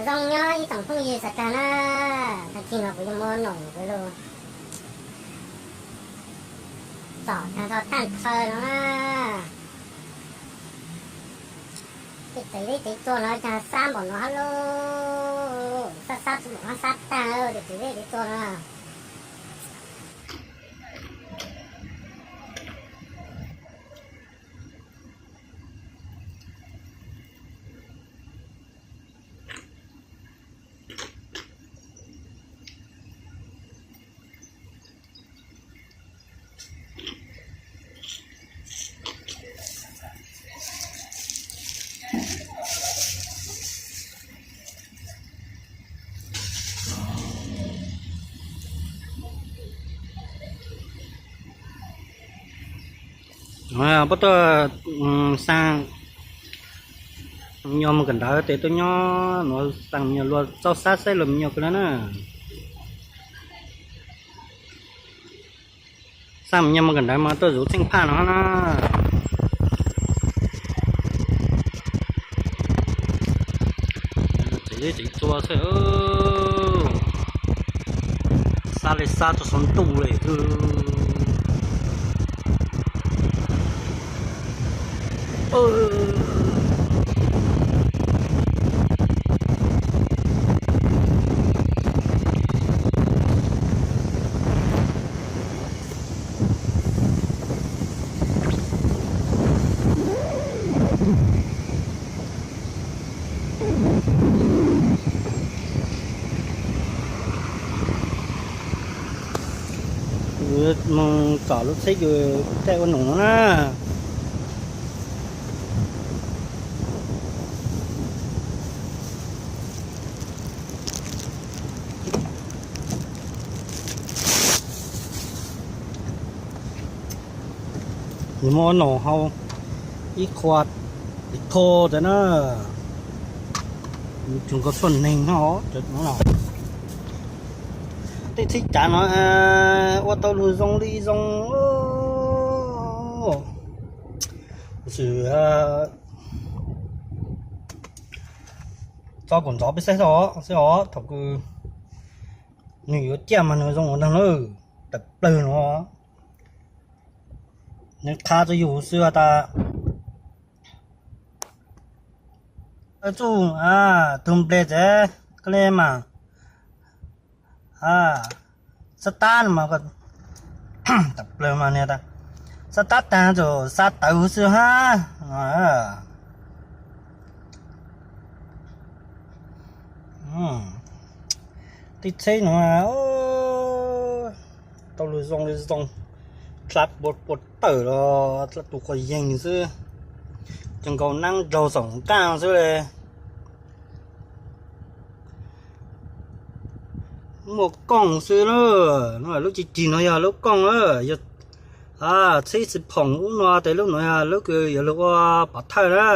Zoo nyob ib tsoom phooj ywg sawv daws na, tag kis no kuv yuav muab noom kuv lug tsom tag nrho tag nrho no na. Tej tsev zeb tsev tsua no cas xab npaum no hab lauj, xab xab npaum no xab tag tej tsev zeb tsev tsua no. Puab tuaj xaa me nyuam mus kawm ntawv tes tuaj nyob nuav xaa me nyuam luag txaus xab saib luag me nyuam kawg le na. Xaa me nyuam mus kawm ntawv mas tuaj zuv txheej phaj no na. Tsev zeb tsev tsua xwb, xab le xab txog saum ntuj le. Mus tsom lub tsheb kws caij ua noog no na. Nws muaj ua noog hau ib qhua ib qho tes na, tsuas nkaus tshuaj neeg no. Tej tsheb cav no ua tau lug zoo li zoo. Xwm tso kuv ntxov peb saib xwb os, thaum kws nws yuav ciaj mas nws zoo ua neeg na, tawm plawg no. Nws qha rua yus xwb has tas, txuj tug nplej tsev koj le mas, xab tab no mas, tawm plawg mas nws tas, xab tab taag txug xab tawv xwb hab. Tej tsheb no tau lug zoo li zoo, dlha puas puas tawm los dlha tus quas yeeg xwb, cov nkaus naab nraug xoom qaaj xwb le. Muaj kooj xwb na, lub ci cig no yog lub kooj na, yog tsheb xwm phoom ub no tes lub no yog lub kws yuav lug ua pov thawj na.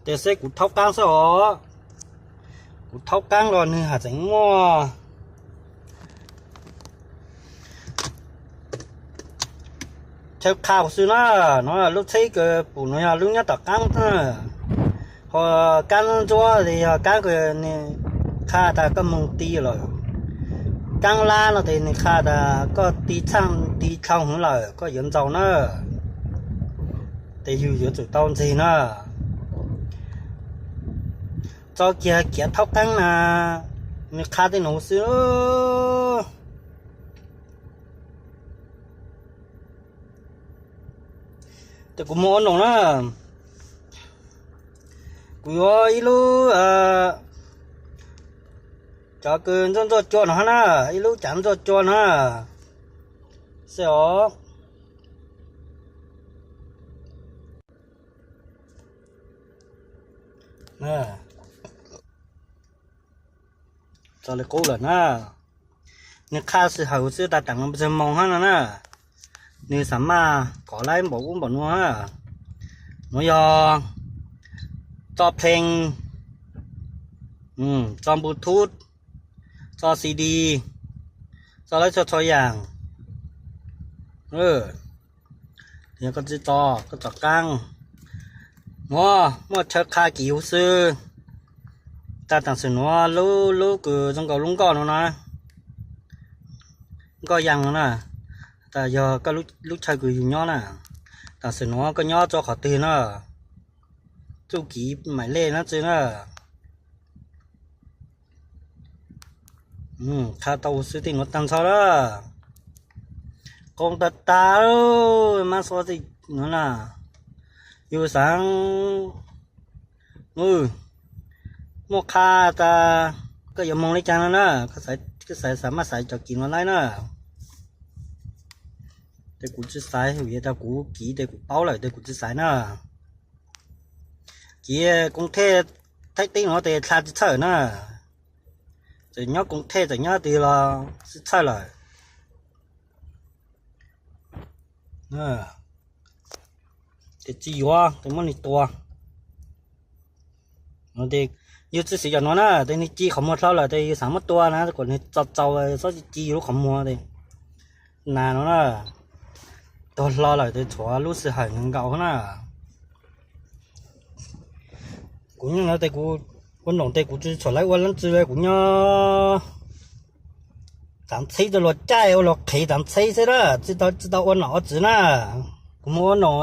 Tes seb kuv thaub qaab xwb os, kuv thaub qaab los nwg has tseem muaj chaw qha xwb na. No lub tsheb kws pum no yog lub nyob tom qaab na, ho kaab ntsuab tes yog kaab kws nwg qha tas koj moog ti lawm, kaab lab no tes nwg qha tas koj ti txhaaj ti dlhau hwv lawm koj yuav ntxaus na, tes yug yuav tsum tau ntxeg na. Tso kiag kiav thaub qaab na, nwg qha tej nuav xwb. Tes kuv moog ua noog na, kuv yuav ib lub cov kws ntxuaj ntxuaj cua no hab na, ib lub cav ntxuaj cua no xwb os. Txog li qub lawm na, nwg qha xwm hawm xwb tas taam no pes moog hab no na, nwg xam maj kov laib npaum ub npaum nuav. Nuav yog tso pheej, tso Bluetooth, tso C D, tso lawv txhua txhua yaam. Yog koj tsi tso, koj tso qaab, Muaj, muaj chaw qha kiv huv xwb. Tas tam sim nuav lub, lub kws zoo nkaus lub nkoj no na, nkoj yaa no na, tas yog koj lub chaw kws yug nyob na. Tam sim nuav koj nyob rua qhov twg na? Txuj kiv maim lej nab tsi na. Qha tau huv xwb tej nuav tag nrho na. Qoo tag tag, mab xua tej nuav na. Yug xaav muaj qha tas koj yuav moog le caag no na, koj xav, xav maj xaiv cov kiv nuav laib na. Tes kuv tsi xaiv vim tas kuv kiv tes kuv paub lawm tes kuv tsi xaiv na. Kiv koom thej Thaib teb nuav tes dlha tsi txhawj na. Txawm nyob koom thej txawm nyob twg los tsi txhawj lawm. Tes tsi yuav tes muab nwg tua. Yug tsi siv cov nuav na, tes nwg ci qhov muag dlhau lawm tes yug xaav muab tua na, kuas nwg txaus txaus txhob ci yug lub qhov muag tes. Nas no na, tuag hlo lawm tes tshuav lub sij hawm nkaus na. Kuv nyob no tes kuv ua noom tes kuv tsi tshua lawv ua leej twg, kuv nyob txav ntxheb rua luag caij ua luag qhev txav ntxheb xwb na, tsi tau, tsi tau ua nom ua tswv na. Kuv moog ua noom,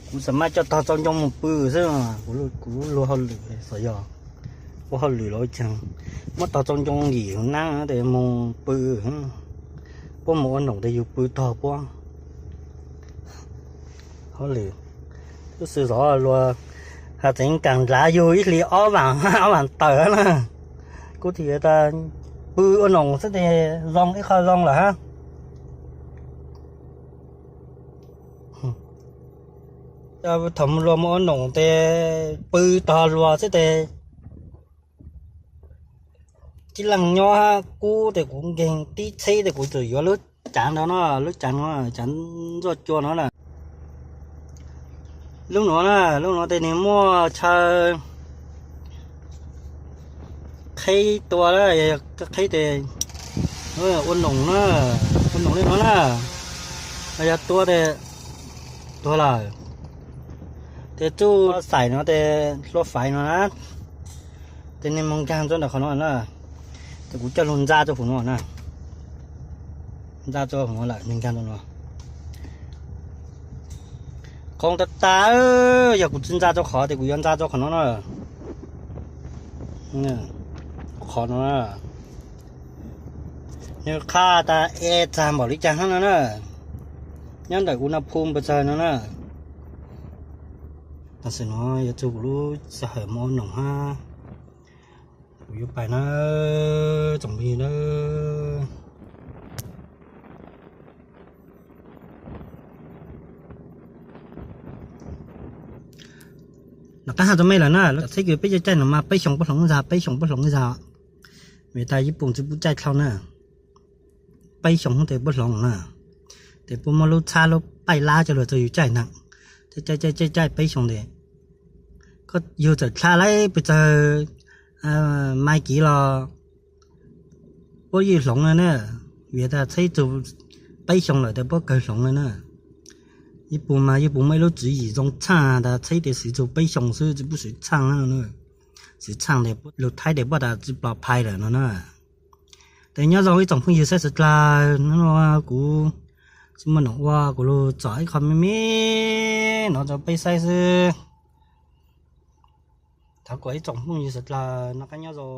kuv xam maj coj tog txau ncoo moog pw xwb. Kuv lub luag hauj lwm xyov yog ua hauj lwm los caag, muab tog txau ncoo yim huv nab tes moog pw. Puab moog ua noom tes yug pw tog puab. Hauj lwm, lub sij zov luag has tseev kaam nrad yug ib hlis ob vaam, ob vaam tawm na. Kuv tij tas pw ua noom xwb tes zoo ib qho zoo lawm hab. Thaum luag moog ua noom tes pw tog luag xwb tes tib leeg nyob hab kub tes kuv nkeeg tib txheb tes kuv tsuas yuav lub caav ntawd no, lub caav no, caav ntxuaj cua no na. Lub nuav na, lub nuav tes nwg muaj chaw qheb tua, qheb tes ua noom na, ua noom li no na, yog tua tes tuag lawm. Tes txuj xaim no tes hlua faiv no na, tes nwg moog nkaag rua ntawm qhov no na, tes kuv coj lug ntxa rua huv no na, ntxa rua huv no lawm nwg nkaag rua no. Qhov tag tag, yog kuv tsi ntxa rua qhov tes kuv yuav ntxa rua qhov no na. Qhov no na, nwg qha tas e txag npaum li caag hab no na, nyob ntawm u na phu npawg txag no na. Tam sim no yuav txug kuv lub sij hawm moog ua noom hab, kuv yuav pais na, tsoom phooj ywg na. Nov qab has rua mej lawm na, txheb kws peb caij caij no mas peb xyoo puab hloov zag, peb xyoo puab hloov zag. Vim tas yij pum tsi pub caij dlhau na, peb xyoo tes puab hloov na, tes puab muab lub txhab lub paij lab coj lug rua yug caij na, caij caij caij caij peb xyoo tes, koj yug txawm dlha lawm pes tsawg mai kiv los puab yeej hloov na na, vim tas txheb txug peb xyoo lawm tes puab kawg hloov na na. Yij pum mas yij pum muaj ib lub tswv yim zoo txhaaj tas txheb tes siv txug peb xyoo xwb tsi pub siv txhaaj na, siv txhaaj tes lug thaib tes puab tas tsi ploj phai lawm no na. Tes nyob zoo ib tsoom phooj ywg saib sawv dlawg, nub nua kuv tsi muaj noom ua kuv lug tsom ib qho me me no rua peb saib xwb. Thov kom ib tsoom phooj ywg sawv dlawg noj qab nyob zoo.